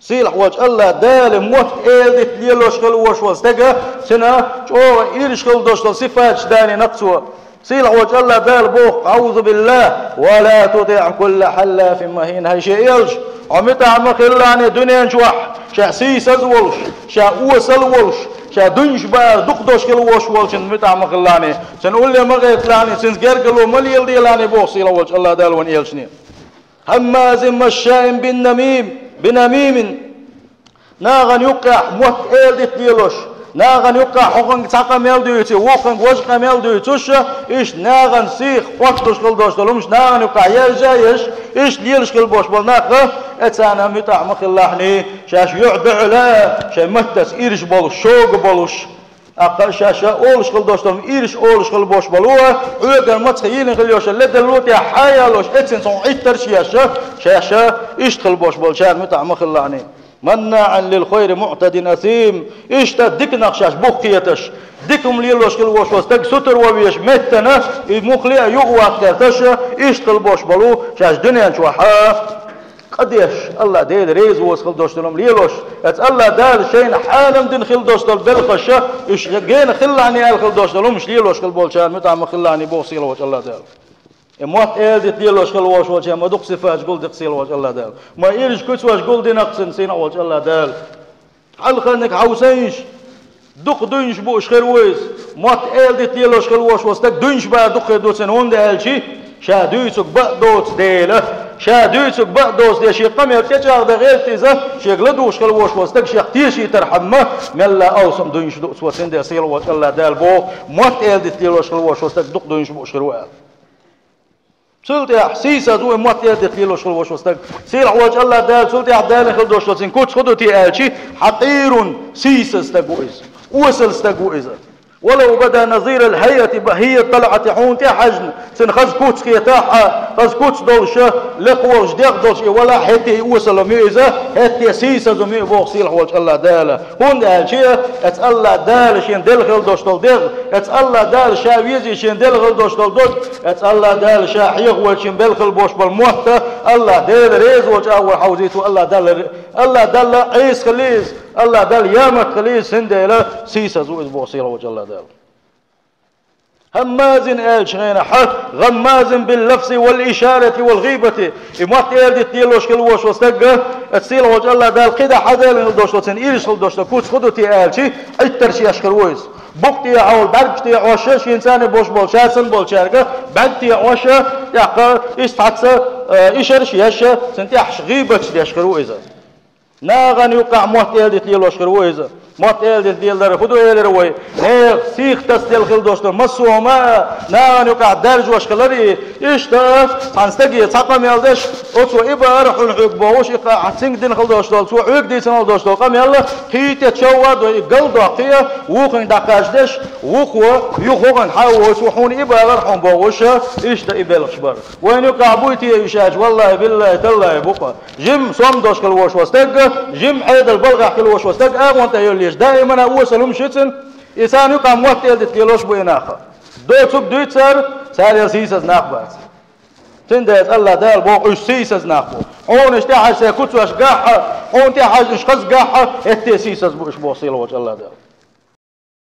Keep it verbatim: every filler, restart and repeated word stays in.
Сийлахь волчу АллахӀ Дала мотт эладита лелош хила волуш волу стага, цуьнан чӀогӀа ирча хила долуш долу сифаташ далийна-кх цо. Сийлахь волчу АллахӀ Дала боху: «АӀузу биллахӀ, ва ла тутиӀ кулла хьаллафин махӀин». ХӀай шен элча, хьо муьтӀахь ма хилалахь дуьнен чохь, ша сийсаз а волуш, ша осал а волуш, ша дуьнаш баар дукха долуш хила волуш волчунна муьтӀахь ма хилалахь, цуьнан улле ма гӀерталахь, цуьнца гергарло ма леладелахь, боху сийлахь волчу АллахӀ Дала вайн элчане. «ХӀаммазин машшаин бин намим, бин намимин». Нахана юккъехь мотт эладита лелош, нахана юккъехь хӀокхуьнга цхьа къамел дуьйций, вукхуьнга важа къамел дуьйцуш, иштта нахана сиха хӀотталуш хила долуш долу хӀумнаш нахана юккъехь яржа а еш, иштта лелаш хила болуш болу нах, э, царна муьтӀахь ма хилалахь, шаьш юьхь-дуьхьал а, шайн маттаца ирча болуш, шога болуш. ТӀаккха ша-ша олуш хила долуш долу, ирча олуш хила болуш болу, хьоьгара мацах йийна хила йолуш, ледарло тӀехь хьаялош, эццина цхьа Ӏиттарш еш, ша-ша иштта хила болуш болчарна муьтӀахь ма хилалахь. «МаннаӀан лил хайри муӀтадин асим». Иштта диканах шаьш бух кхеташ, дика хӀума лелош хила волуш волу стаг сутара ван везаш меттана, и муххале а юхаваккха гӀерташ, иштта хила болуш болу шаьш дуьнен чохь а. Къа деш, АллахӀ Дела реза воцу хила долуш долу хӀума лелош, эцу АллахӀ Дала шайна хьанам дина хила долуш долу белхаш, уьш гена хилалахь аьлла хила долуш долу хӀумнаш лелош хила болчарна муьтӀахь ма хилалахь, боху сийлахь волчу АллахӀ Дала. И мотт эладита лелош хила волуш волчарна ма дукха сифаташ гулдина-кх сийлахь волчу АллахӀ Дала. Ма ирча куьцаш гулдина-кх цуьнан, сийлахь волчу АллахӀ Дала. Хьалхарниг хьовсийша, дукха дуьйнаш бууш хир ву иза. Мотт эладита лелош хила волуш волу стаг дуьйнаш баар дукха хир ду цуьнан, хӀунда аьлча ша дуьйцург бан а доцу дела. Ша дуьйцург бан а доцу дела, шен къамел тӀечӀагӀдан гӀерта иза, шега ладугӀуш хила волуш волу стаг шех тешийтархьама, мелла а алсам дуьйнаш ду цо, цундела сийлахь волчу АллахӀ Дала боху, мотт эладита лелош хила волуш волу стаг дукха дуьйнаш бууш хир ву аьлла. Цул тӀаьхьа сийсаз ву и мотт эладита лелош хила волуш волу стаг. Сийлахь волчу АллахӀ Дала цул тӀаьхьа далийна хила долуш долу цуьнан куц хӀун ду те аьлча, хьакъирун, сийсаз стаг ву иза. Осал стаг ву иза. «Валав бада назирал хӀайати бахӀиййат талӀати», хьуна тӀехьаьжна, цуьнан хаза куц хетахь а, хаза куц долуш, лекха волуш, дегӀ долуш и валахь, хӀетте и осал хӀума ю иза, хӀетте сийсаз хӀума ю, боху сийлахь волчу АллахӀ Дала. ХӀунда аьлча, эцу АллахӀ Дала шена делла хила долуш долу дегӀ, эцу АллахӀ Дала ша везий шена делла хила долуш долу дог, эцу АллахӀ Дала ша хьехавойла шена белла хила болуш болу мотт, АллахӀ Дела реза волчу агӀор хьовзийта ву, АллахӀ Дала, АллахӀ Дала Ӏеса хила иза, АллахӀ Дала ямарта хила иза, цундела сийсаз ву иза, боху сийлахь волчу АллахӀ Дала. «ХӀаммазин», аьллачу хенахь, «гӀаммазин бил лафзи вал ишарати вал гӀийбати». И мотт эладита лелош хила волуш волу стаг, эцу сийлахь волчу АллахӀ Дала кхидӀа хьаделла хила долуш долу, цуьнан ирча хила долуш долу куц хӀун ду те аьлча, Ӏиттарш еш хир ву иза. Букъ тӀехьа хьовла, бӀаьргаш тӀехьа Ӏош, шен царна беш болу, ша санна болчаьрга бӀаьрг тӀехьа Ӏош, тӀаккха иштта цхьацца, э, ишарш еш, цуьнан тӀехьашха гӀийбаташ деш хир ву иза. Нахана юккъехь мотт эладита лелош хир ву иза. Мотт эладита леладар хӀун ду элира вай? Нехан сиха тасаделла хила долуш долу массо а хӀума а нахана юккъехь даржош хилар и. Иштта цхьана стаге цхьа къамел деш, оцо и бахара хьуна хьоьга бохуш, и къа-, цуьнга дина хила долуш долу, цо хьоьга дийцина хила долуш долу къамел, кхин тӀе човха а дой, и галдоккхий а, вукхуьнга дӀакхачдеш, вукхо юха хӀокхуьнга хьан а вой, цо хьуна и бахара хьуна бохуш, иштта и белхаш бара. Вайна юккъехь буй те уьш аьлча, валлахӀи, биллахӀи, таллахӀи, бу-кх. Жимма сом долуш хила волуш волу стаг, жимма Ӏедал балхахь хила волуш волу стаг, агӀон тӀе йоллуш, даимана осал хӀума шуьцун, и царна юкъахь мотт эладита лелош бу и нах. Доцург дуьйцу цара, царел сийсаз нах бац. Цундела АллахӀ Дала боху, уьш сийсаз нах бу. Хьуна уьш тӀехьажа сайн куцаш гахь а, хьуна тӀехьажа уьш хаза гахь а, хӀетте сийсаз бу уьш, боху сийлахь волчу АллахӀ Дала.